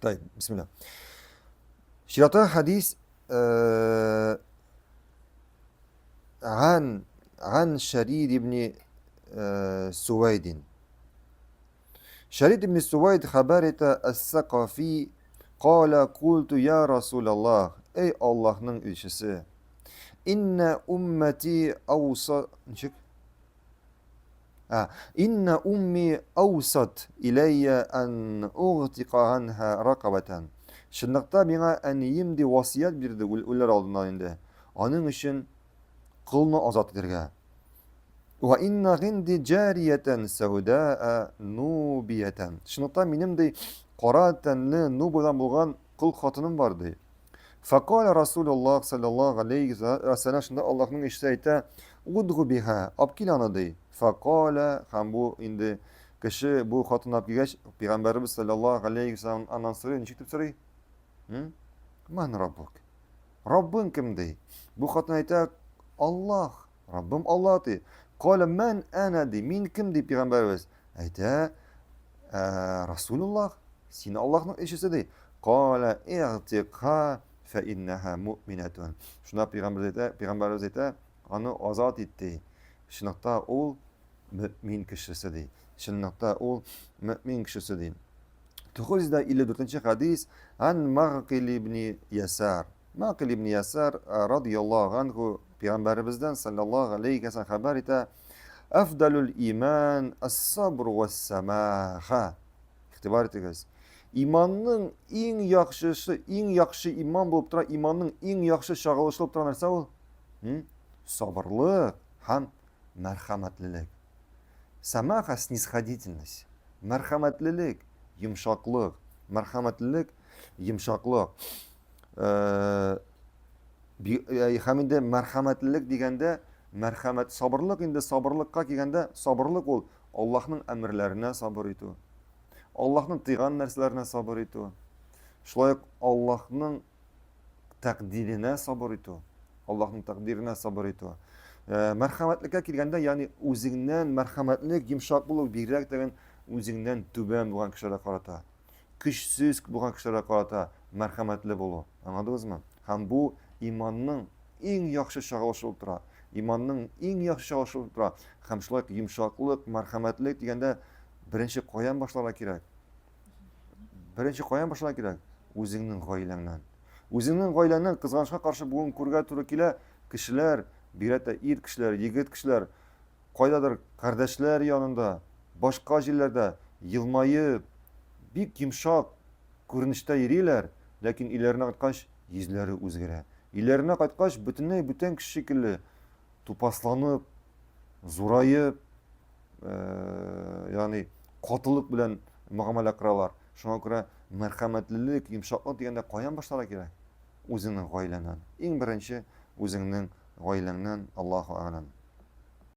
Тай, бисмилла. Чираттагы хәдис э, ган ган Шарид ибн э, Сувайдин. Шарид ибн Сувайд хәбәр итә Ас-Сакафи кала култу я Расулаллах, эй Аллаһның илчесе. Инна уммати ауса ничек? Инна умми аусат иләйя ан угтика анха ракабатан. Чынлыкта миңа әнием ди васыять бирде үләр алдыннан инде. Аның өчен колны азат итәргә. Ва инна гинди җариятән сәүдаа нубиятән. Чынлыкта минем ди кара тәнле нубадан булган кол хатыным бар ди. Фәкалә Расулуллах саллаллаху алейхи ва сәлләм, шунда Аллаһның илчесе әйтә, Удгу биха, алып кил аны, ди. Фәкалә, һәм бу инде кеше бу хатынны алып килгәч, пәйгамбәребез саллаллаху алейхи ва сәлләм аннан сорый, ничек дип сорый? Ман раббук? Раббың кем ди? Бу хатын әйтә, Аллаһ, Раббым Аллаһ ди. Калә ман ана ди, мин кем ди пәйгамбәребез? Әйтә, Расулуллах, син Аллаһның илчесе ди. Калә игътиқа фә иннаһа муъминатун. Шунда пәйгамбәребез әйтә, пәйгамбәребез әйтә, аны азат ит ди. Чынлыкта ул мөмин кешесе ди. Чынлыкта ул мөмин кешесе ди. 954 хадис ан Магъкил ибн Ясар. Макил ибн Ясар радияллаһу анху пәйгамбәребездән саллаллаһу алейхи ва саллям хәбәр итә: Афдалул иман ас-сабр вас-самаха. Игътибар итегез. Иманның иң яхшысы, иң яхшы иман булып тора, иманның иң яхшы чагылышы булып тора нәрсә ул? Сабырлык һәм мәрхәмәтлелек. Самаха снисходительность. Мәрхәмәтлелек, йомшаклык. Мәрхәмәтлелек, йомшаклык. Э, э, һәм инде мәрхәмәтлелек дигәндә мәрхәмәт сабырлык инде сабырлыкка килгәндә сабырлык ул Аллаһның әмерләренә сабыр итү Аллаһның тыйган нәрсәләренә сабыр итү шулай ук Аллаһның тәкъдиренә сабыр итү Аллаһның тәкъдиренә сабыр итү э, мәрхәмәтлеккә килгәндә ягъни үзеңнән мәрхәмәтлек йомшак булу бигрәк тә үзеңнән түбән булган кешеләргә карата көчсез булган кешеләргә карата мәрхәмәтле булу. Аңладыгызмы? Һәм бу иманның иң яхшы чагылышы булып тора. Иманның иң яхшы чагылышы булып тора. Һәм шулай ук йомшаклык, мәрхәмәтлек дигәндә беренче каян башларга кирәк? Беренче каян башларга кирәк? Үзеңнең гаиләңнән. Үзеңнең гаиләңнән кызганычка каршы бүген күргә туры килә, кешеләр, бигрәк тә ир кешеләр, егет кешеләр Кайдадыр кардәшләр янында, башка җирләрдә елмаеп, бик йомшак күренештә йөриләр, ләкин өйләренә кайткач, йөзләре үзгәрә. Өйләренә кайткач, бөтенләй бүтән кеше шикелле тупасланып, зураеп, э, ягъни катылык белән мөгамәлә кылалар. Шуңа күрә мәрхәмәтлелек, йомшаклык дигәндә каян башларга кирәк? Үзеңнең гаиләңнән. Иң беренче үзеңнең гаиләңнән, Аллаһу әгъләм.